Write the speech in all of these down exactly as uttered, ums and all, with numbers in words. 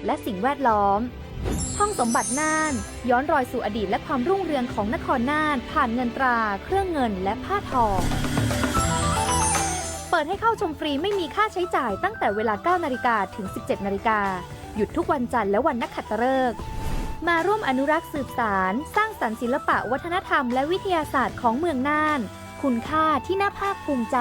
และสิ่งแวดล้อม ท่องสมบัติน่าน ย้อนรอยสู่อดีตและความรุ่งเรืองของนครน่าน ผ่านเงินตรา เครื่องเงิน และผ้าทอ เปิดให้เข้าชมฟรีไม่มีค่าใช้จ่ายตั้งแต่เวลา เก้านาฬิกา ถึง สิบเจ็ดนาฬิกา หยุดทุกวันจันทร์และวันนักขัตฤกษ์ มาร่วมอนุรักษ์สืบสาน สร้างสรรค์ศิลปะวัฒนธรรมและวิทยาศาสตร์ของเมืองน่าน คุณค่าที่น่าภาคภูมิใจ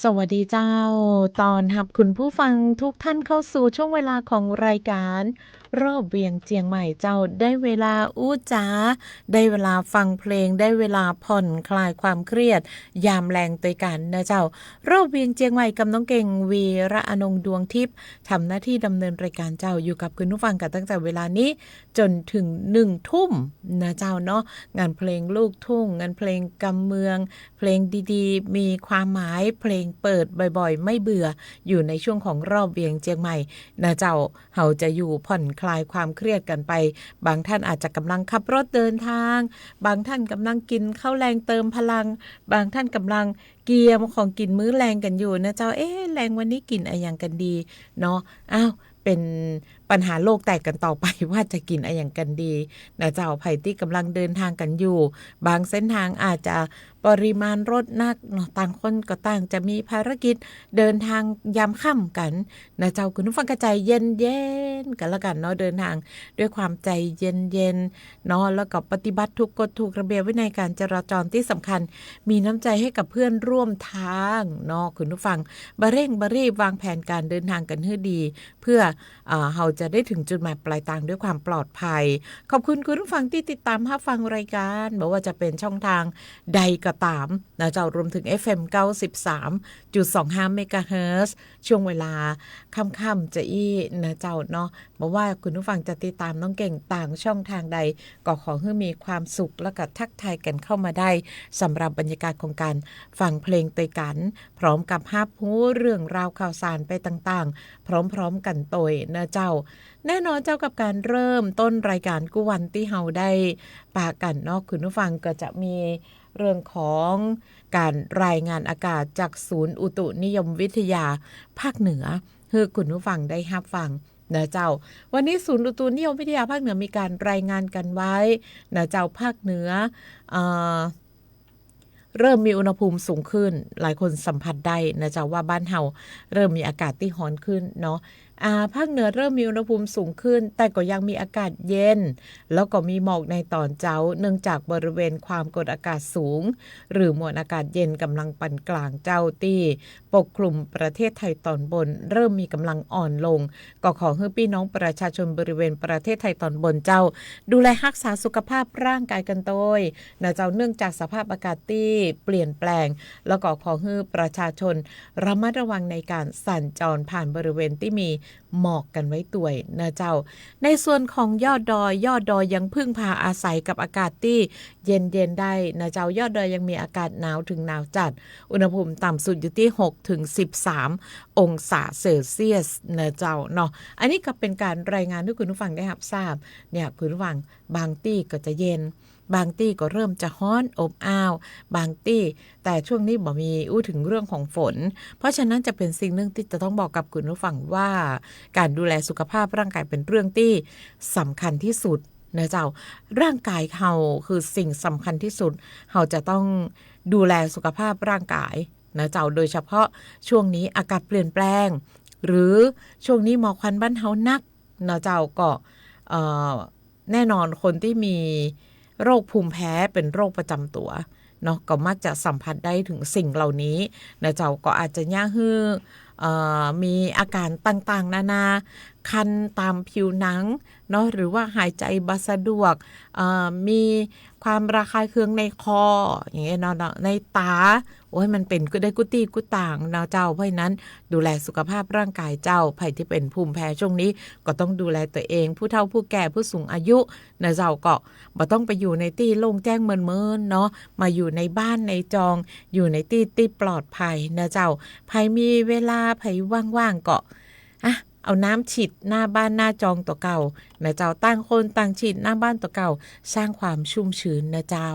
สวัสดีเจ้า ต้อนรับคุณผู้ฟังทุกท่านเข้าสู่ช่วงเวลาของรายการ รอบเวียงเจียงใหม่เจ้า ได้เวลาอู้จ๋า ได้เวลาฟังเพลง ได้เวลาผ่อนคลายความเครียด ยามแลงตวยกั๋นนะเจ้า รอบเวียงเจียงใหม่กับน้องเก่ง วีระอนงค์ ดวงทิพย์ ทำหน้าตี้ดำเนินรายก๋านเจ้า อยู่กับคุณผู้ฟังกั๋นตั้งแต่เวลานี้จ๋นเถิงหนึ่งทุ่มนะเจ้าเนาะ งานเพลงลูกทุ่ง งานเพลงกำเมือง เพลงดีๆ มีความหมาย เพลงเปิดบ่อยๆ ไม่เบื่อ อยู่ในช่วงของรอบเวียงเจียงใหม่นะเจ้า เฮาจะอยู่ผ่อนคลายความเครียดกั๋นไป บางท่านอาจจะก่ำลังขับรถเดินทาง บางท่านก่ำลังกิ๋นข้าวแลงเติมพลัง บางท่านก่ำลังเกียมของกิ๋นมื้อแลงกั๋นอยู่นะเจ้า เอ๊ะ แลงวันนี้กิ๋นอะหยังกั๋นดีเนาะ อ้าว เป๋นปัญหาโลกแตกกั๋นต่อไป ว่าจะกิ๋นอะหยังกั๋นดีนะเจ้า ใผตี้ก่ำลังเดินทางกั๋นอยู่ บางเส้นทางอาจจะปริมาณรถนักเนาะ ต่างคนก็ต่างจะมีภารกิจเดินทางยามค่ำกั๋นนะเจ้า คุณผู้ฟังก็ใจ๋เย็นๆ กั๋นละกั๋นเนาะ เดินทางด้วยความใจ๋เย็นๆ เนาะ แล้วก็ปฏิบัติถูกกฎถูกระเบียบวินัยการจราจร ตี้สำคัญ มีน้ำใจ๋หื้อกับเพื่อนร่วมทางเนาะ คุณผู้ฟัง บ่เร่งบ่รีบ วางแผนก๋านเดินทางกั๋นหื้อดี เพื่อ เอ่อ เฮาจะได้เถิงจุดหมายปลายตางด้วยความปลอดภัย ขอบคุณคุณผู้ฟังตี้ติดต๋ามฮับฟังรายก๋าน บ่ว่าจะเป๋นช่องตางใดก็ต๋ามนะเจ้า รวมเถิง เอฟเอ็ม เก้าสิบสามจุดสองห้า เมกะเฮิรตซ์ ช่วงเวลาค่ำๆ จะอี้นะเจ้าเนาะ บ่ว่าคุณผู้ฟังจะติดต๋ามน้องเก่งตางช่องตางใด ก็ขอหื้อมีความสุข แล้วก็ทักทายกั๋นเข้ามาได้ สำหรับบรรยากาศของก๋านฟังเพลงตวยกั๋น พร้อมกับฮับฮู้เรื่องราวข่าวสารไปต่างๆ พร้อมๆ กั๋นตวยนะเจ้า แน่นอนเจ้า กับก๋านเริ่มต้นรายก๋านกู้วันตี้เฮาได้ปะกั๋นเนาะ คุณผู้ฟังก็จะมีเรื่องของก๋านรายงานอากาศจากศูนย์อุตุนิยมวิทยาภาคเหนือ หื้อคุณผู้ฟังได้ฮับฟังนะเจ้า วันนี้ศูนย์อุตุนิยมวิทยาภาคเหนือมีก๋านรายงานกั๋นไว้นะเจ้า ภาคเหนือ เอ่อ เริ่มมีอุณหภูมิสูงขึ้น หลายคนสัมผัสได้นะเจ้า ว่าบ้านเฮาเริ่มมีอากาศตี้ฮ้อนขึ้นเนาะ อ่า ภาคเหนือเริ่มมีอุณหภูมิสูงขึ้น แต่ก็ยังมีอากาศเย็น แล้วก็มีหมอกในต๋อนเจ๊า เนื่องจากบริเวณความกดอากาศสูง หรือมวลอากาศเย็นกำลังปานกลางเจ้าตี้ปกคลุมประเทศไทยต๋อนบน เริ่มมีกำลังอ่อนลง ก็ขอหื้อปี้น้องประชาชนบริเวณประเทศไทยต๋อนบนเจ้า ดูแลฮักษาสุขภาพร่างกายกั๋นตวยนะเจ้า เนื่องจากสภาพอากาศตี้เปลี่ยนแปลง แล้วก็ขอหื้อประชาชนระมัดระวังในก๋านสัญจรผ่านบริเวณตี้มีหมอกกั๋นไว้ตวยนะเจ้า ในส่วนของยอดดอย ยอดดอยยังพึ่งพาอาศัยกับอากาศตี้เย็นๆ ได้นะเจ้า ยอดดอยยังมีอากาศหนาวเถิงหนาวจัด อุณหภูมิต่ำสุดอยู่ตี้หกเถิงสิบสามองศาเซลเซียสนะเจ้าเนาะ อันนี้ก็เป๋นก๋านรายงานหื้อคุณผู้ฟังได้ฮับทราบ เนี่ย คุณผู้ฟัง บางตี้ก็จะเย็น บางตี้ก็เริ่มจะฮ้อนอบอ้าว บางตี้ แต่ช่วงนี้บ่มีอู้เถิงเรื่องของฝน เพราะฉะนั้นจะเป๋นสิ่งนึ่งตี้จะต้องบอกกับคุณผู้ฟังว่า ก๋านดูแลสุขภาพร่างกายเป๋นเรื่องตี้สำคัญตี้สุดนะเจ้า ร่างกายเฮาคือสิ่งสำคัญตี้สุด เฮาจะต้องดูแลสุขภาพร่างกายนะเจ้า โดยเฉพาะช่วงนี้อากาศเปลี่ยนแปลง หรือช่วงนี้หมอกควันบ้านเฮานักนะเจ้า ก็ เอ่อ แน่นอนคนตี้มีโรคภูมิแพ้เป๋นโรคประจ๋ำตั๋วเนาะ ก็มักจะสัมผัสได้เถิงสิ่งเหล่านี้นะเจ้า ก็อาจจะย้าหื้อ เอ่อ มีอาก๋านต่างๆ นานา คันต๋ามผิวหนังเนาะ หรือว่าหายใจ๋บ่สะดวก เอ่อ มีความระคายเคืองในคอ อย่างเงี้ยเนาะ ในต๋า โอ้ย มันเป๋นก็ได้กู้ตี้กู้ตางนะเจ้า เพราะฉะนั้นดูแลสุขภาพร่างกายเจ้า ใผตี้เป๋นภูมิแพ้ช่วงนี้ก็ต้องดูแลตั๋วเอง ผู้เฒ่าผู้แก่ผู้สูงอายุนะเจ้า ก็บ่ต้องไปอยู่ในตี้โล่งแจ้งเมินๆ เนาะ มาอยู่ในบ้านในจอง อยู่ในตี้ตี้ปลอดภัยนะเจ้า ใผมีเวลา ใผว่างๆ ก็ อ่ะ เอาน้ำฉีดหน้าบ้านหน้าจองตั๋วเก่านะเจ้า ต่างคนต่างฉีดหน้าบ้านตั๋วเก่า สร้างความชุ่มชื้นนะเจ้า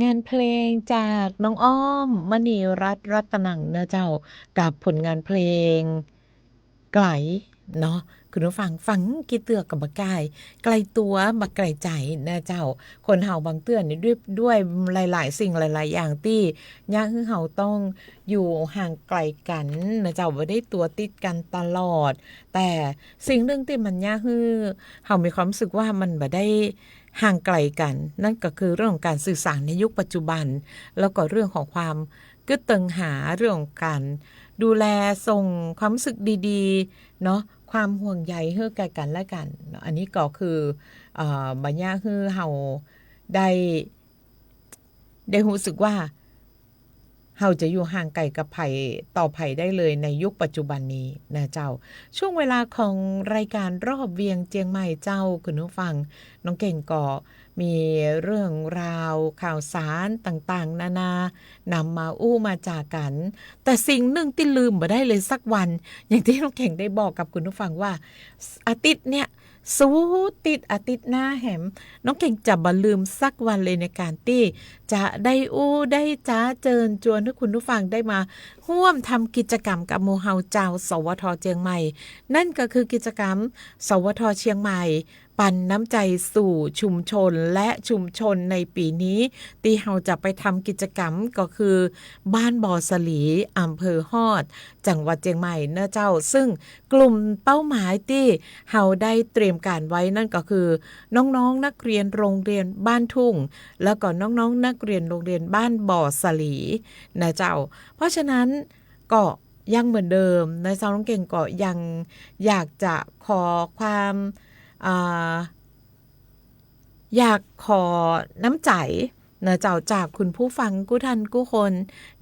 งานเพลงจากน้องอ้อม มณีรัตน์ รัตนัง นะเจ้า กับผลงานเพลง ไก๋ เนาะ คุณผู้ฟัง ฟังกี่เตื้อก็บ่ไก๋ ไก๋ตั๋วบ่ไก๋ใจ๋ นะเจ้า คนเฮาบางเตื้อนี่ด้วย ด้วยหลายๆ สิ่งหลายๆ อย่างตี้เยียะหื้อเฮาต้องอยู่ห่างไก๋กั๋น นะเจ้า บ่ได้ตั๋วติดกั๋นตลอด แต่สิ่งนึ่งตี้มันเยียะหื้อเฮามีความรู้สึกว่ามันบ่ได้ ห่างไก๋กั๋น นั่นก็คือเรื่องของก๋านสื่อสารในยุคปัจจุบัน แล้วก็เรื่องของความกึ๊ดเติงหา เรื่องของก๋านดูแลส่งความรู้สึกดีๆ เนาะ ความห่วงใยหื้อแก่กั๋นและกั๋นเนาะ อันนี้ก็คือ เอ่อ บ่เยียะหื้อเฮาได้ ได้ฮู้สึกว่า เฮาจะอยู่ห่างไก๋กับใผต่อใผได้เลยในยุคปัจจุบันนี้นะเจ้า ช่วงเวลาของรายก๋านรอบเวียงเจียงใหม่เจ้า คุณผู้ฟัง น้องเก่งก็มีเรื่องราวข่าวสารต่างๆ นานานำมาอู้มาจ๋ากั๋น แต่สิ่งนึ่งตี้ลืมบ่ได้เลยสักวัน อย่างตี้น้องเก่งได้บอกกับคุณผู้ฟังว่า อาทิตย์เนี้ย สูติดอาทิตย์หน้าแหม น้องเก่งจะบ่ลืมสักวันเลยในก๋านตี้จะได้อู้ได้จ๋าเจิญจวนหื้อคุณผู้ฟังได้มาฮ่วมทำกิจก๋รรมกับหมู่เฮาจาว สวท เจียงใหม่ นั่นก็คือกิจก๋รรม สวท เชียงใหม่ ปันน้ำใจ๋สู่ชุมชน และชุมชนในปี๋นี้ ตี้เฮาจะไปทำกิจก๋รรมก็คือบ้านบ่อสลี อำเภอฮอด จังหวัดเจียงใหม่เนาะเจ้า ซึ่งกลุ่มเป้าหมายตี้เฮาได้เตรียมก๋านไว้นั่นก็คือ น้องๆ นักเรียนโรงเรียนบ้านทุ่ง แล้วก็น้องๆ นักเรียนโรงเรียนบ้านบ่อสลีนะเจ้า เพราะฉะนั้นก็ยังเหมือนเดิมนะเจ้า น้องเก่งก็ยังอยากจะขอความ อ่า อยากขอน้ำใจ๋นะเจ้า จากคุณผู้ฟังกู้ท่านกู้คน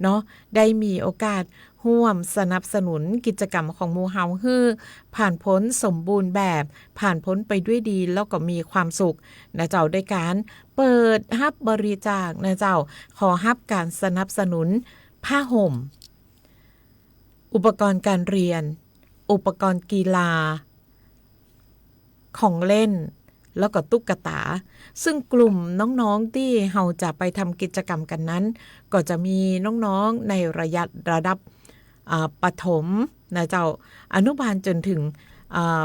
เนาะ ได้มีโอกาสฮ่วมสนับสนุนกิจก๋รรมของหมู่เฮาหื้อผ่านพ้นสมบูรณ์แบบ ผ่านพ้นไปด้วยดี แล้วก็มีความสุขนะเจ้า ด้วยก๋านเปิดฮับบริจาคนะเจ้า ขอฮับก๋านสนับสนุนผ้าห่ม อุปกรณ์การเรียน อุปกรณ์กีฬา ของเล่น แล้วก็ตุ๊กตา ซึ่งกลุ่มน้องๆ ตี้เฮาจะไปทำกิจก๋รรมกั๋นนั้น ก็จะมีน้องๆ ในระยะระดับ อ่า ประถมนะเจ้า อนุบาลจ๋นถึง อ่า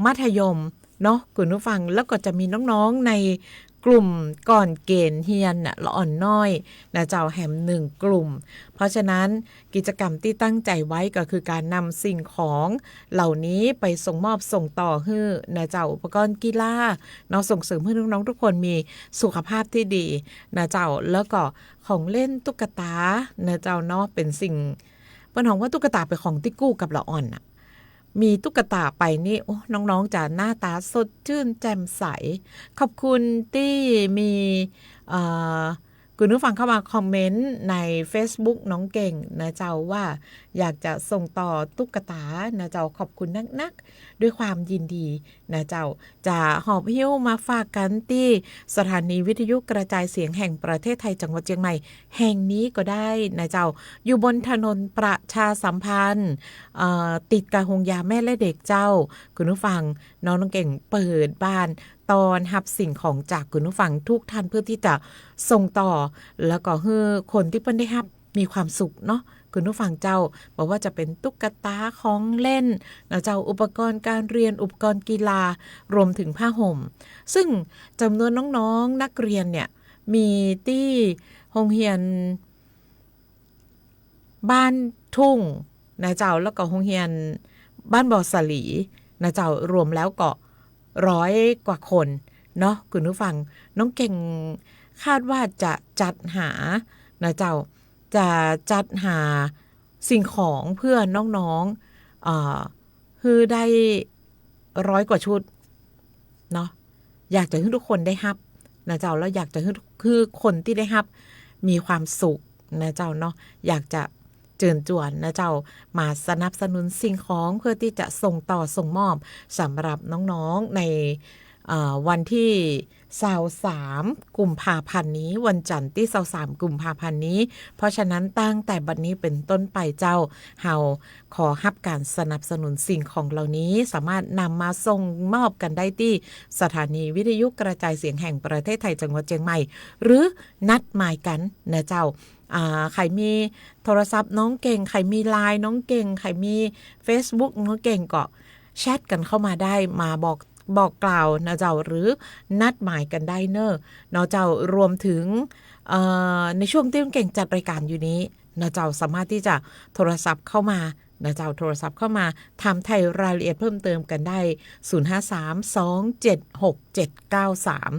มัธยมเนาะ คุณผู้ฟัง แล้วก็จะมีน้องๆ ในกลุ่มก่อนเกณฑ์เฮียนน่ะ ละอ่อนน้อยนะเจ้า แหมหนึ่งกลุ่ม เพราะฉะนั้นกิจก๋รรมตี้ตั้งใจ๋ไว้ก็คือก๋านนำสิ่งของเหล่านี้ไปส่งมอบส่งต่อหื้อนะเจ้า อุปกรณ์กีฬาเนาะ ส่งเสริมหื้อน้องๆ ทุกคนมีสุขภาพตี้ดีนะเจ้า แล้วก็ของเล่นตุ๊กตานะเจ้าเนาะ เป๋นสิ่ง เปิ้นฮ้องว่าตุ๊กตาเป๋นของตี้กู้กับละอ่อนน่ะ มีตุ๊กตาไปนี่ โอ้ น้องๆ จะหน้าต๋าสดจื้นแจ่มใส ขอบคุณตี้มี เอ่อ คุณผู้ฟังเข้ามาคอมเมนต์ในเฟซบุ๊กน้องเก่งนะเจ้า ว่าอยากจะส่งต่อตุ๊กตานะเจ้า ขอบคุณนักๆ ด้วยความยินดีนะเจ้า จะหอบหิ้วมาฝากกั๋นตี้สถานีวิทยุกระจายเสียงแห่งประเทศไทยจังหวัดเจียงใหม่แห่งนี้ก็ได้นะเจ้า อยู่บนถนนประชาสัมพันธ์ เอ่อ ติดกับโฮงยาแม่และเด็กเจ้า คุณผู้ฟัง น้อง น้องเก่งเปิดบ้านต้อนฮับสิ่งของจากคุณผู้ฟังทุกท่านเพื่อตี้จะส่งต่อ แล้วก็หื้อคนตี้เปิ้นได้ฮับมีความสุขเนาะ คุณผู้ฟังเจ้า บ่ว่าจะเป๋นตุ๊กตา ของเล่นนะเจ้า อุปกรณ์การเรียน อุปกรณ์กีฬา รวมถึงผ้าห่ม ซึ่งจ๋ำนวนน้องๆ นักเรียนเนี่ย มีตี้โฮงเฮียน บ้านทุ่งนะเจ้า แล้วก็โฮงเฮียนบ้านบ่อสลีนะเจ้า รวมแล้วก็ร้อยกว่าคนเนาะ คุณผู้ฟัง น้องเก่งคาดว่าจะจัดหานะเจ้า จะจัดหาสิ่งของเพื่อน้องๆ เอ่อ หื้อได้ร้อยกว่าชุดเนาะ อยากจะหื้อทุกคนได้ฮับนะเจ้า แล้วอยากจะหื้อ หื้อคนตี้ได้ฮับมีความสุขนะเจ้าเนาะ อยากจะเจิญจวนนะเจ้า มาสนับสนุนสิ่งของเพื่อตี้จะส่งต่อส่งมอบสำหรับน้องๆ ใน เอ่อ วันตี้ซาวสามกุมภาพันธ์นี้ วันจันทร์ตี้ซาวสามกุมภาพันธ์นี้ เพราะฉะนั้นตั้งแต่บัดนี้เป๋นต้นไปเจ้า เฮาขอฮับก๋านสนับสนุนสิ่งของเหล่านี้ สามารถนำมาส่งมอบกั๋นได้ตี้สถานีวิทยุกระจายเสียงแห่งประเทศไทยจังหวัดเจียงใหม่ หรือนัดหมายกั๋นนะเจ้า อ่า ใผมีโทรศัพท์น้องเก่ง ใผมีไลน์น้องเก่ง ใผมีเฟซบุ๊กน้องเก่ง ก็แชทกั๋นเข้ามาได้ มาบอก บอกกล่าวนะเจ้า หรือนัดหมายกั๋นได้เน่อ เนาะเจ้า รวมเถิง เอ่อ ในช่วงตี้น้องเก่งจัดรายก๋านอยู่นี้นะเจ้า สามารถตี้จะโทรศัพท์เข้ามานะเจ้า โทรศัพท์เข้ามาถามไถ่รายละเอียดเพิ่มเติมกั๋นได้ ศูนย์ห้าสาม สองเจ็ดหก เจ็ดเก้าสาม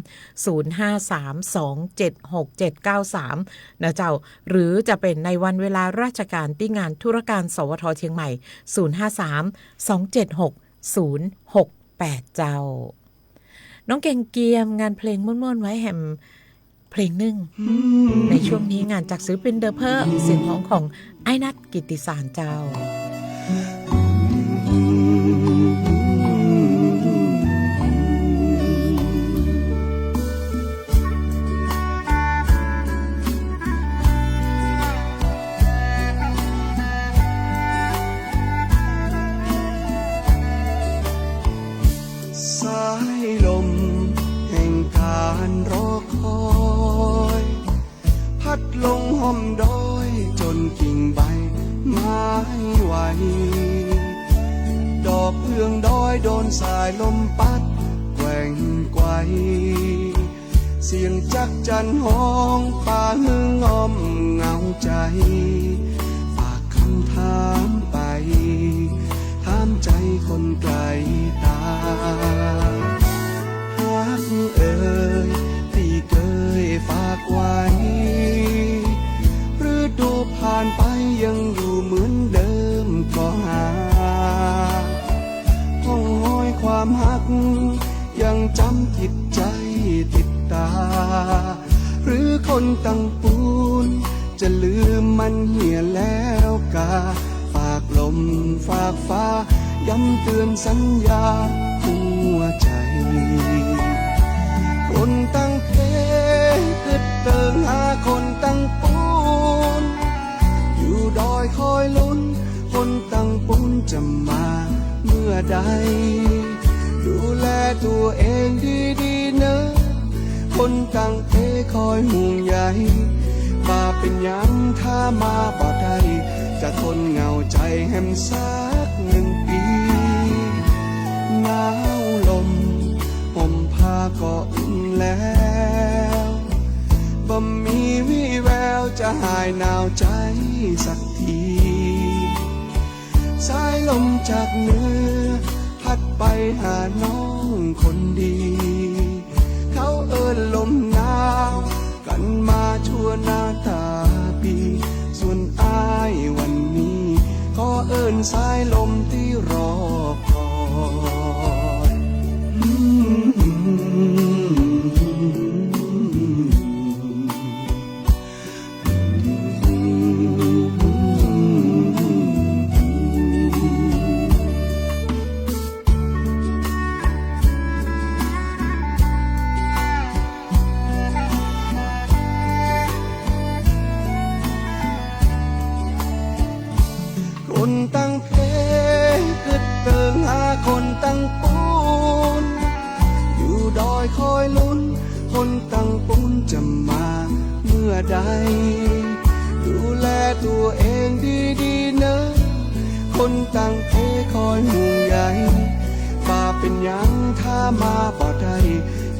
ศูนย์ห้าสาม สองเจ็ดหก เจ็ดเก้าสาม นะเจ้า หรือจะเป๋นในวันเวลาราชก๋านตี้งานธุรการ สวท เจียงใหม่ ศูนย์ห้าสาม สองเจ็ดหก ศูนย์หกแปด เจ้า น้องเก่งเกียมงานเพลงม่วนๆ ไว้แหมเพลงนึ่ง ในช่วงนี้งานจากศิลปินเดอะเพิร์ล เสียงฮ้องของอ้ายนัท กิตติสาร เจ้า สายลมแห่งการรอคอย พัดลงห่มดอยจนกิ่งใบไม้ไหว ดอกเอื้องดอยโดนสายลมปัดแกว่งไกว เสียงจั๊กจั่นฮ้องปาหื้อง่อมเหงาใจ๋ ฝากกำถามไป ถามใจ๋คนไกลต๋า ฮักเอ่ยตี้เกยฝากไว้ ฤดูผ่านไปยังอยู่เหมือนเดิมก็หา ร่องฮอยความฮักยังจ๋ำติดใจ๋ติดต๋า หรือคนตังปูนจะลืมมันเหียแล้วกา ฝากลมฝากฟ้าย้ำเตือนสัญญาหัวใจ๋ คนตังเพกึ๊ดเติงหาคนตังปูน อยู่ดอยคอยลุ้น คนตังปูนจะมาเมื่อใด ดูแลตั๋วเองดีๆ เน่อ คนตังเพคอยห่วงใย บ่าเป๋นหยังถ้ามาบ่ได้ จะทนเหงาใจ๋แหมสักหนึ่งปี๋ หนาวลมห่มผ้าก็อุ่นแล้ว บ่มีวี่แววจะหายหนาวใจ๋สัก ที สายลมจากเหนือพัดไปหาน้องคนดี เขาเอิ้นลมหนาวกั๋นมาชั่วนาต๋าปี๋ ส่วนอ้ายวันนี้ขอเอิ้นสายลมตี้รอคอย คนตังเพกึ๊ดเติงหาคนตังปูน อยู่ดอยคอยลุ้น คนตังปูนจะมาเมื่อใด ดูแลตั๋วเองดีๆ เน่อ คนตังเพคอยห่วงใย บ่าเป๋นหยังถ้ามาบ่ได้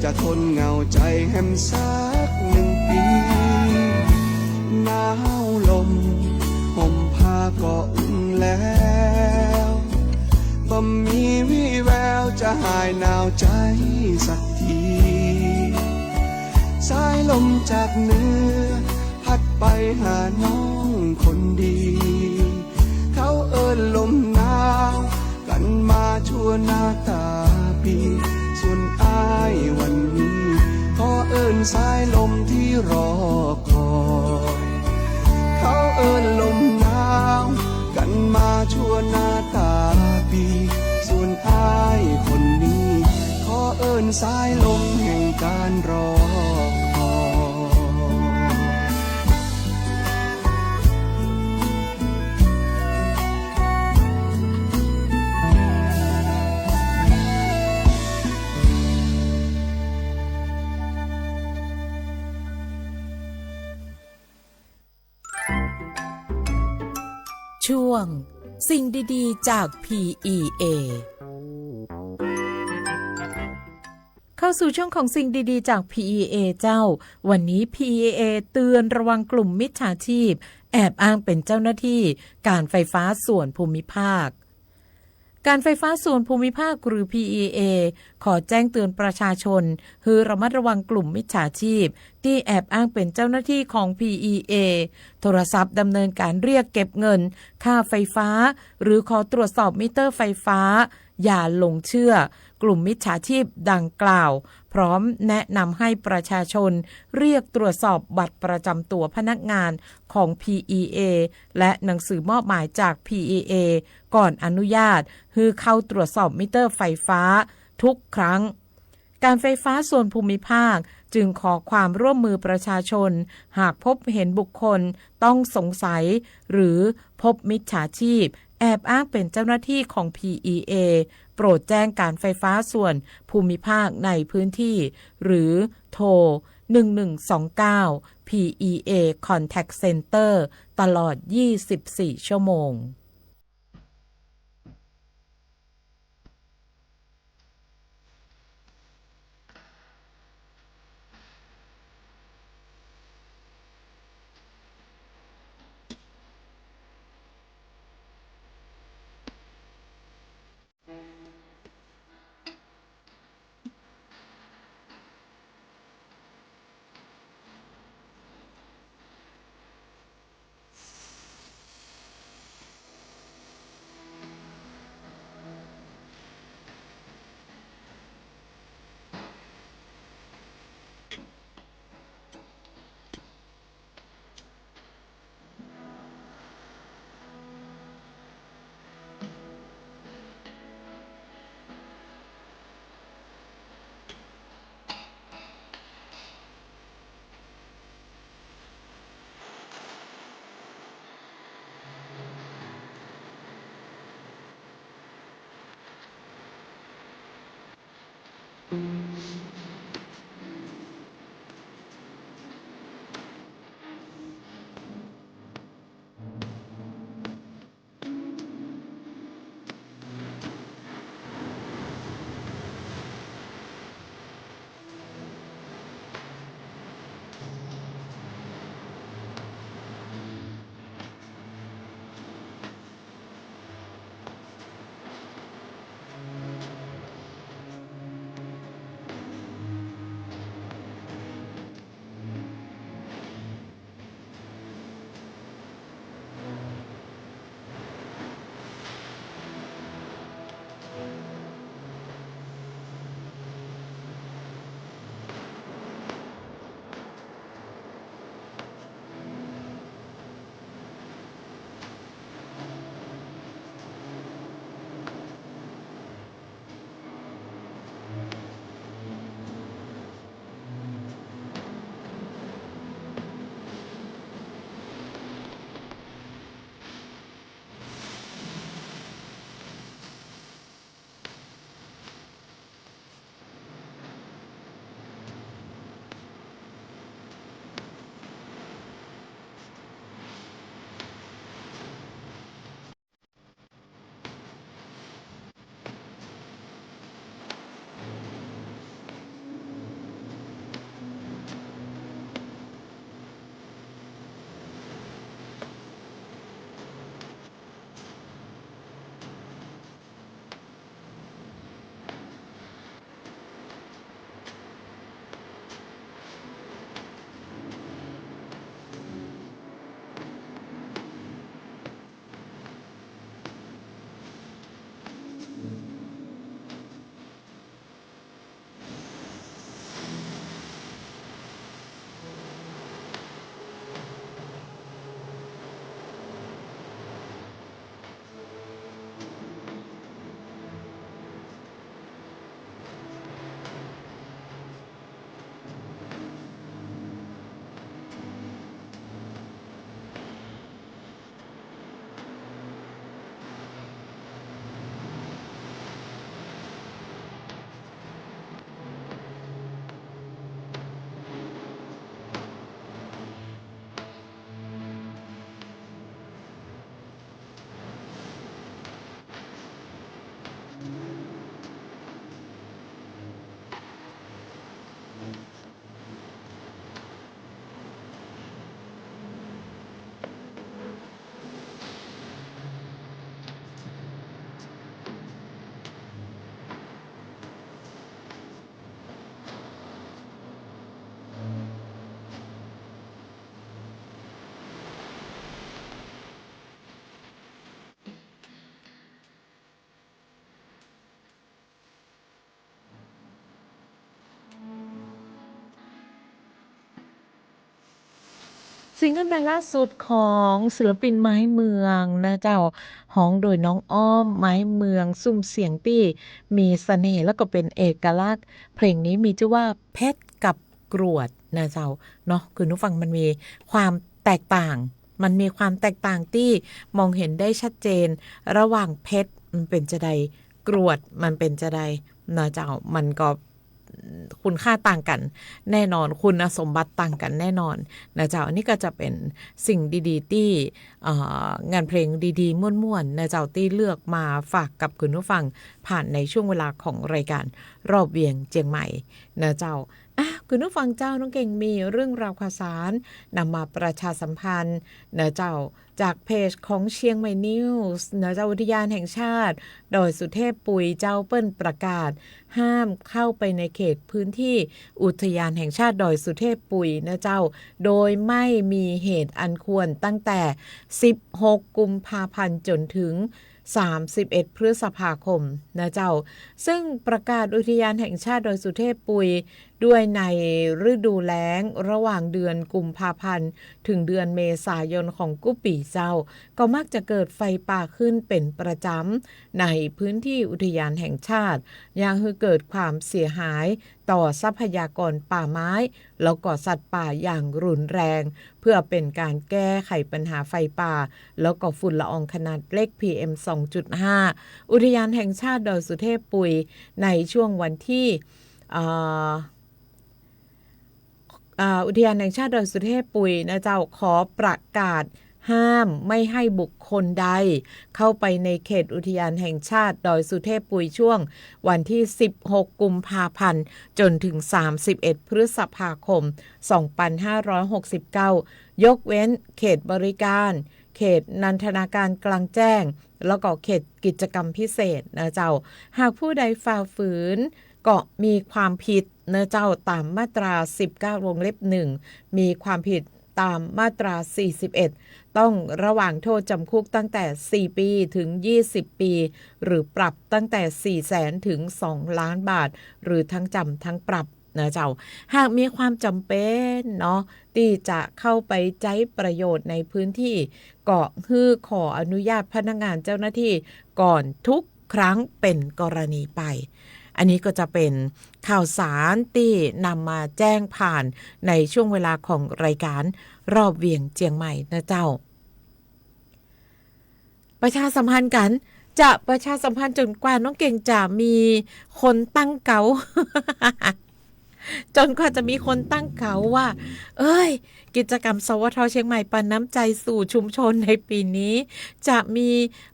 จะทนเหงาใจ๋แหมสักหนึ่งปี๋ หนาวลมห่มผ้าก็อุ่นแล้ว บ่มีวี่แววจะหายหนาวใจ๋สักที สายลมจากเหนือพัดไปหาน้องคนดี เขาเอิ้นลมหนาวกั๋นมาชั่วนาต๋าปี๋ ส่วนอ้ายวันนี้ขอเอิ้นสายลมตี้รอคอย เขาเอิ้นลมหนาวกั๋นมาชั่วนาต๋าปี๋ ส่วนอ้ายคนนี้ขอเอิ้น สายลมแห่งการรอคอย ช่วงสิ่งดีๆ จาก พีอีเอ เข้าสู่ช่วงของสิ่งดีๆ จาก พีอีเอ เจ้า วันนี้ พีอีเอ เตือนระวังกลุ่มมิจฉาชีพ แอบอ้างเป็นเจ้าหน้าที่การไฟฟ้าส่วนภูมิภาค การไฟฟ้าส่วนภูมิภาคหรือ พีอีเอ ขอแจ้งเตือนประชาชนหื้อระมัดระวังกลุ่มมิจฉาชีพตี้แอบอ้างเป็นเจ้าหน้าที่ของ พีอีเอ โทรศัพท์ดำเนินการเรียกเก็บเงินค่าไฟฟ้า หรือขอตรวจสอบมิเตอร์ไฟฟ้า อย่าหลงเชื่อกลุ่มมิจฉาชีพดังกล่าว พร้อมแนะนำให้ประชาชนเรียกตรวจสอบบัตรประจำตัวพนักงานของ พีอีเอ และหนังสือมอบหมายจาก พีอีเอ ก่อนอนุญาตหื้อเข้าตรวจสอบมิเตอร์ไฟฟ้าทุกครั้ง การไฟฟ้าส่วนภูมิภาคจึงขอความร่วมมือประชาชน หากพบเห็นบุคคลต้องสงสัย หรือพบมิจฉาชีพแอบอ้างเป็นเจ้าหน้าที่ของ พีอีเอ โปรดแจ้งการไฟฟ้าส่วนภูมิภาคในพื้นที่ หรือโทร หนึ่งหนึ่งสองเก้า พีอีเอ Contact Center ตลอด ยี่สิบสี่ ชั่วโมง ซิงเกิลเพลงล่าสุดของศิลปินไม้เมืองนะเจ้า ฮ้องโดยน้องอ้อมไม้เมือง ซุ่มเสียงตี้มีเสน่ห์แล้วก็เป๋นเอกลักษณ์ เพลงนี้มีจื้อว่าเพชรกับกรวดนะเจ้า เนาะ คุณผู้ฟัง มันมีความแตกต่าง มันมีความแตกต่างตี้มองเห็นได้ชัดเจน ระหว่างเพชรมันเป๋นจาใด กรวดมันเป๋นจาใดนะเจ้า มันก็ คุณค่าต่างกั๋นแน่นอน คุณสมบัติต่างกั๋นแน่นอนนะเจ้า อันนี้ก็จะเป๋นสิ่งดีๆ ตี้ เอ่อ งานเพลงดีๆ ม่วนๆ นะเจ้า ตี้เลือกมาฝากกับคุณผู้ฟังผ่านในช่วงเวลาของรายการรอบเวียงเจียงใหม่นะเจ้า อ่ะ คุณผู้ฟังเจ้า น้องเก่งมีเรื่องราวข่าวสารนำมาประชาสัมพันธ์นะเจ้า จากเพจของเชียงใหม่นิวส์นะเจ้า อุทยานแห่งชาติดอยสุเทพปุยเจ้า เปิ้นประกาศห้ามเข้าไปในเขตพื้นที่อุทยานแห่งชาติดอยสุเทพปุยนะเจ้า โดยไม่มีเหตุอันควร ตั้งแต่สิบหกกุมภาพันธ์จ๋นถึงสามสิบเอ็ดพฤษภาคมนะเจ้า ซึ่งประกาศอุทยานแห่งชาติดอยสุเทพปุย ด้วยในฤดูแล้งระหว่างเดือนกุมภาพันธ์ถึงเดือนเมษายนของกู้ปี๋เจ้า ก็มักจะเกิดไฟป่าขึ้นเป๋นประจ๋ำในพื้นที่อุทยานแห่งชาติ เยียะหื้อเกิดความเสียหายต่อทรัพยากรป่าไม้ แล้วก็สัตว์ป่าอย่างรุนแรง เพื่อเป๋นก๋านแก้ไขปัญหาไฟป่า แล้วก็ฝุ่นละอองขนาดเล็ก พีเอ็ม สองจุดห้า อุทยานแห่งชาติดอยสุเทพปุย ในช่วงวันที่ เอ่อ อ่า อุทยานแห่งชาติดอยสุเทพปุยนะเจ้า ขอประกาศห้ามไม่ให้บุคคลใดเข้าไปในเขตอุทยานแห่งชาติดอยสุเทพปุย ช่วงวันที่สิบหกกุมภาพันธ์จ๋นถึงสามสิบเอ็ดพฤษภาคมสองปันห้าร้อยหกสิบเก้า ยกเว้นเขตบริการ เขตนันทนาการกลางแจ้ง แล้วก็เขตกิจกรรมพิเศษนะเจ้า หากผู้ใดฝ่าฝืน ก็มีความผิดนะเจ้า ต๋ามมาตราสิบเก้า วงเล็บ หนึ่ง มีความผิดต๋ามมาตราสี่สิบเอ็ด ต้องระวางโทษจ๋ำคุกตั้งแต่สี่ปี๋ถึงยี่สิบปี๋ หรือปรับตั้งแต่สี่แสนถึงสองล้านบาท หรือทั้งจ๋ำทั้งปรับนะเจ้า หากมีความจ๋ำเป๋นเนาะ ตี้จะเข้าไปใจ๊ประโยชน์ในพื้นที่ ก็หื้อขออนุญาตพนักงานเจ้าหน้าที่ก่อนทุกครั้งเป๋นกรณีไป อันนี้ก็จะเป๋นข่าวสารตี้นำมาแจ้งผ่านในช่วงเวลาของรายการรอบเวียงเจียงใหม่นะเจ้า ประชาสัมพันธ์กั๋น จะประชาสัมพันธ์จ๋นกว่าน้องเก่งจะมีคนตั้งเก๊า จ๋นกว่าจะมีคนตั้งเก๊าว่า เอ้ย กิจกรรม สวท เชียงใหม่ปันน้ำใจสู่ชุมชนในปี๋นี้ จะมี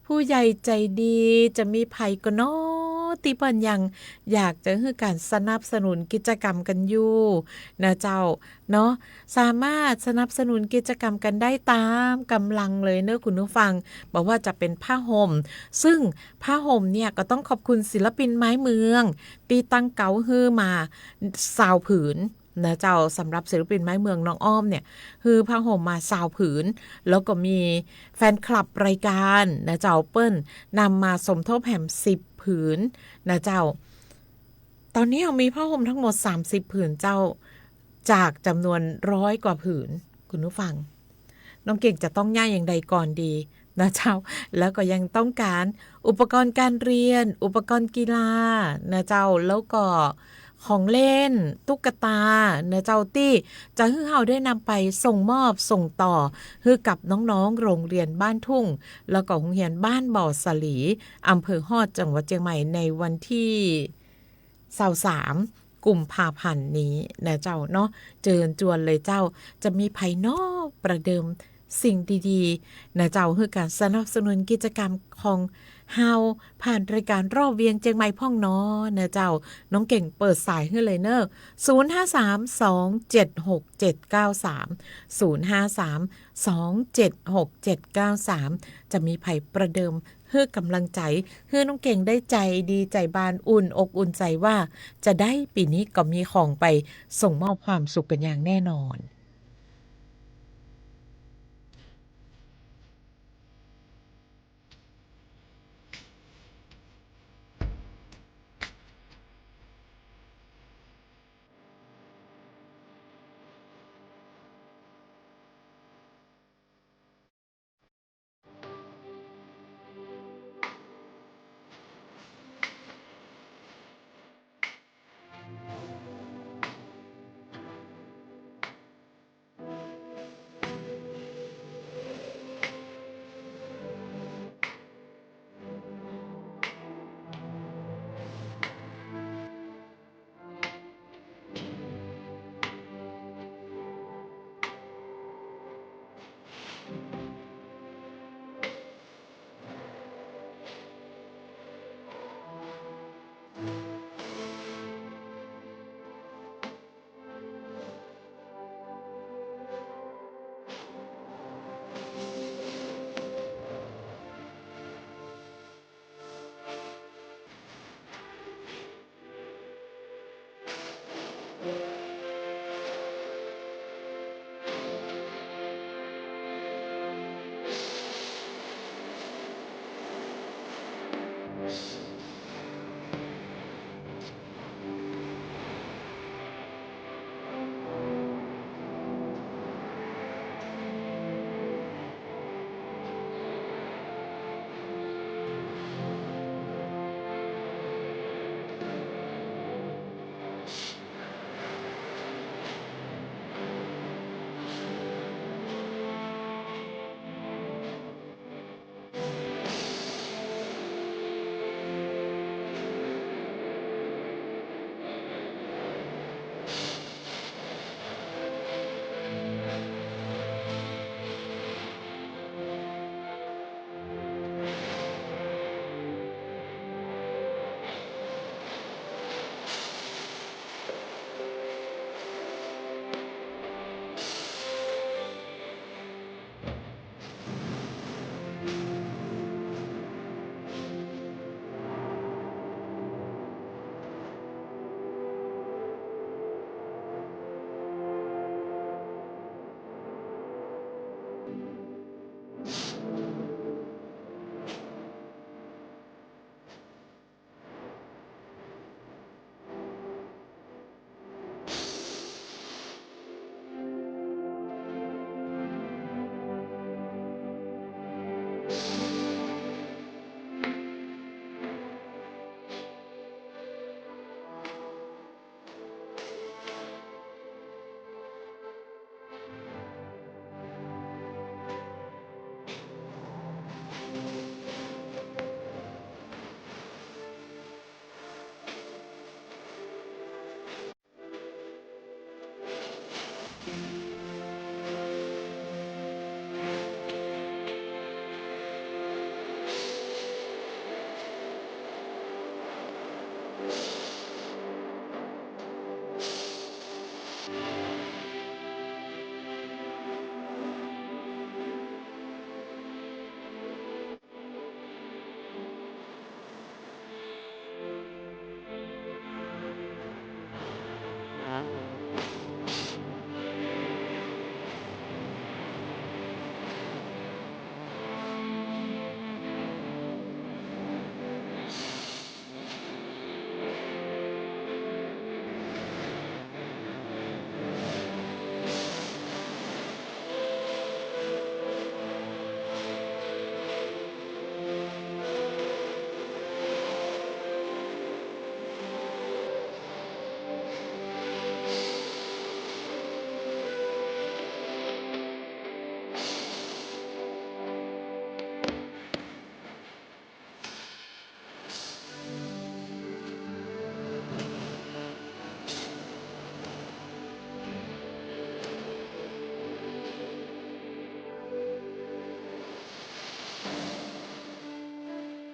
ผู้ใหญ่ใจ๋ดี จะมีใผก่อน้อตี้เปิ้นยังอยากจะหื้อก๋านสนับสนุนกิจกรรมกั๋นอยู่นะเจ้า เนาะ สามารถสนับสนุนกิจกรรมกั๋นได้ต๋ามก๋ำลังเลยเนอะคุณผู้ฟัง บ่ว่าจะเป๋นผ้าห่ม ซึ่งผ้าห่มเนี่ยก็ต้องขอบคุณศิลปินไม้เมืองตี้ตั้งเก๊าหื้อมาซาวผืนนะเจ้า สำหรับศิลปินไม้เมืองน้องอ้อมเนี่ย หื้อผ้าห่มมาซาวผืน แล้วก็มีแฟนคลับรายการนะเจ้า เปิ้นนำมาสมทบแหมสิบผืนนะเจ้า ต๋อนนี้เฮามีผ้าห่มทั้งหมดสามสิบผืนเจ้า จากจ๋ำนวนร้อยกว่าผืน คุณผู้ฟัง น้องเก่งจะต้องเยียะอย่างใดก่อนดีนะเจ้า แล้วก็ยังต้องก๋านอุปกรณ์การเรียน อุปกรณ์กีฬานะเจ้า แล้วก็ของเล่น ตุ๊กตานะเจ้า ตี้จะหื้อเฮาได้นำไปส่งมอบส่งต่อ หื้อกับน้องๆ โรงเรียนบ้านทุ่ง แล้วก็โฮงเฮียนบ้านบ่อสะหลี อำเภอฮอด จังหวัดเจียงใหม่ ในวันตี้ ซาวสาม กุมภาพันธ์นี้นะเจ้าเนาะ เจิญจวนเลยเจ้า จะมีใผน้อประเดิมสิ่งดีๆ นะเจ้า หื้อก๋านสนับสนุนกิจกรรมของเฮาผ่านรายการรอบเวียงเจียงใหม่พ่องน้อนะเจ้า น้องเก่งเปิดสายหื้อเลยเนอะ ศูนย์ห้าสาม สองเจ็ดหก เจ็ดเก้าสาม ศูนย์ห้าสาม สองเจ็ดหก เจ็ดเก้าสาม จะมีใผประเดิม หื้อก๋ำลังใจ๋ หื้อน้องเก่งได้ใจ๋ดีใจ๋บาน อุ่นอกอุ่นใจ๋ว่า จะได้ปี๋นี้ก็มีของไปส่งมอบความสุขกั๋นอย่างแน่นอน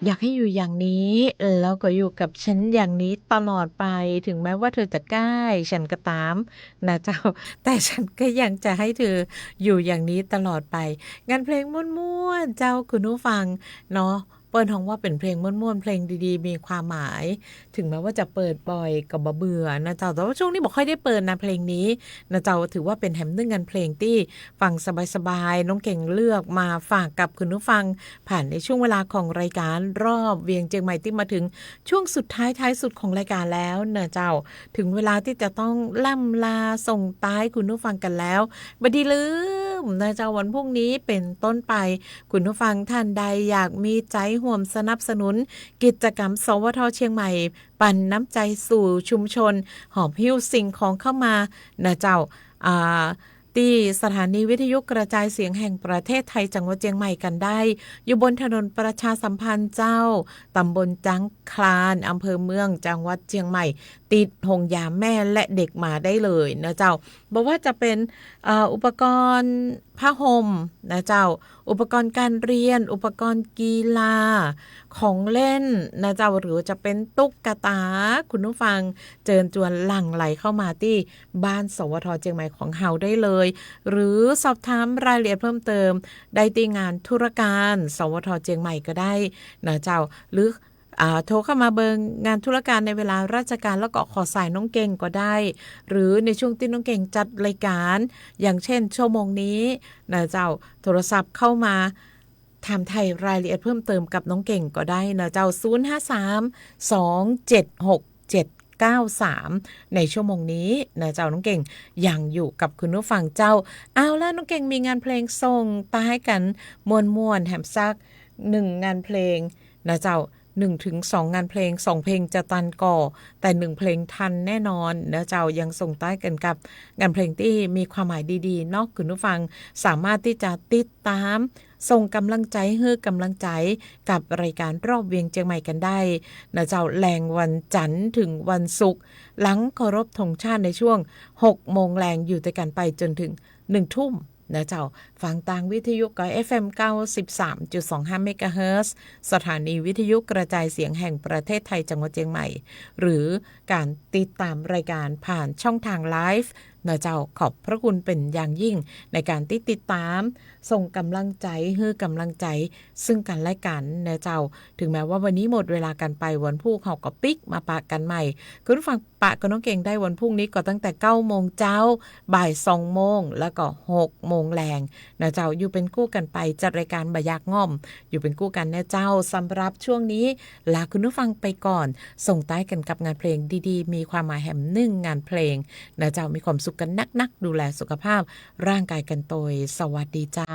อยากให้อยู่อย่างนี้ แล้วก็อยู่กับฉันอย่างนี้ตลอดไป ถึงแม้ว่าเธอจะใก้ฉันก็ต๋ามนะเจ้า แต่ฉันก็ยังจะให้เธออยู่อย่างนี้ตลอดไป งานเพลงม่วนๆ เจ้าคุณผู้ฟังเนาะ เปิ้นฮ้องว่าเป๋นเพลงม่วนๆ เพลงดีๆ มีความหมาย ถึงแม้ว่าจะเปิดบ่อยก็บ่เบื่อนะเจ้า แต่ว่าช่วงนี้บ่ค่อยได้เปิดนะเพลงนี้นะเจ้า ถือว่าเป๋นแหมนึ่งงานเพลงตี้ฟังสบายๆ น้องเก่งเลือกมาฝากกับคุณผู้ฟัง ผ่านในช่วงเวลาของรายการรอบเวียงเจียงใหม่ตี้มาถึงช่วงสุดท้ายท้ายสุดของรายการแล้วนะเจ้า ถึงเวลาตี้จะต้องล่ำลาส่งต๊ายคุณผู้ฟังกั๋นแล้ว บ่ดีลืมนะเจ้า วันพรุ่งนี้เป๋นต้นไป คุณผู้ฟังท่านใดอยากมีใจ๋ฮ่วมสนับสนุนกิจกรรม สวท เจียงใหม่ ปั๋นน้ำใจ๋สู่ชุมชน หอบหิ้วสิ่งของเข้ามานะเจ้า อ่า ตี้สถานีวิทยุกระจายเสียงแห่งประเทศไทยจังหวัดเจียงใหม่กั๋นได้ อยู่บนถนนประชาสัมพันธ์เจ้า ต๋ำบลจ๊างคลาน อำเภอเมือง จังหวัดเจียงใหม่ ติดโฮงยาแม่และเด็กมาได้เลยนะเจ้า บ่ว่าจะเป๋น เอ่อ อุปกรณ์ผ้าห่มนะเจ้า อุปกรณ์การเรียน อุปกรณ์กีฬา ของเล่นนะเจ้า หรือว่าจะเป๋นตุ๊กตา คุณผู้ฟังเจิญจวนหลั่งไหลเข้ามาตี้บ้าน สวท เจียงใหม่ของเฮาได้เลย หรือสอบถามรายละเอียดเพิ่มเติมได้ตี้งานธุรการ สวท เจียงใหม่ก็ได้นะเจ้า หรือ อ่า โทรเข้ามาเบอร์งานธุรการในเวลาราชการ แล้วก็ขอสายน้องเก่งก็ได้ หรือในช่วงตี้น้องเก่งจัดรายการ อย่างเช่นชั่วโมงนี้นะเจ้า โทรศัพท์เข้ามาถามไถ่รายละเอียดเพิ่มเติมกับน้องเก่งก็ได้นะเจ้า ศูนย์ห้าสาม สองเจ็ดหก เจ็ดเก้าสาม ในชั่วโมงนี้นะเจ้า น้องเก่งยังอยู่กับคุณผู้ฟังเจ้า เอาละ น้องเก่งมีงานเพลงส่งต๊ายกั๋นม่วนๆ แหมสักหนึ่งงานเพลงนะเจ้า หนึ่งถึงสองงานเพลง สองเพลงจะตันก่อ แต่หนึ่งเพลงทันแน่นอนนะเจ้า ยังส่งต๊ายกั๋นกับงานเพลงตี้มีความหมายดีๆ เนาะ คุณผู้ฟังสามารถตี้จะติดตามส่งก๋ำลังใจ๋ หื้อก๋ำลังใจ๋กับรายการรอบเวียงเจียงใหม่กั๋นได้นะเจ้า แลงวันจันทร์ถึงวันศุกร์ หลังเคารพธงชาติในช่วงหกโมงแลง อยู่ตวยกั๋นไปจ๋นถึงหนึ่งทุ่ม นะเจ้า ฟังตางวิทยุก็ เอฟเอ็ม เก้าสิบสามจุดสองห้า เมกะเฮิรตซ์ สถานีวิทยุกระจายเสียงแห่งประเทศไทยจังหวัดเจียงใหม่ หรือก๋านติดต๋ามรายการผ่านช่องทางไลฟ์นะเจ้า ขอบพระคุณเป๋นอย่างยิ่งในก๋านตี้ติดต๋าม ส่งก๋ำลังใจ๋ หื้อก๋ำลังใจ๋ซึ่งกั๋นและกั๋นนะเจ้า ถึงแม้ว่าวันนี้หมดเวลากั๋นไป วันพูกเฮาก็ปิ๊กมาปะกั๋นใหม่ คุณผู้ฟัง ปะกับน้องเก่งได้วันพรุ่งนี้ก็ตั้งแต่เก้าโมงเจ๊า บ่ายสองโมง แล้วก็หกโมงแลงนะเจ้า อยู่เป๋นกู้กั๋นไป จัดรายการบ่อยากง่อม อยู่เป๋นกู้กั๋นนะเจ้า สำหรับช่วงนี้ลาคุณผู้ฟังไปก่อน ส่งต๊ายกั๋นกับงานเพลงดีๆ มีความหมายแหมนึ่งงานเพลงนะเจ้า มีความสุขกั๋นนักๆ ดูแลสุขภาพร่างกายกั๋นตวย สวัสดีเจ้า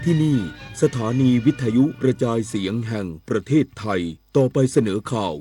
ที่นี่ สถานีวิทยุกระจายเสียงแห่งประเทศไทย ต่อไปเสนอข่าว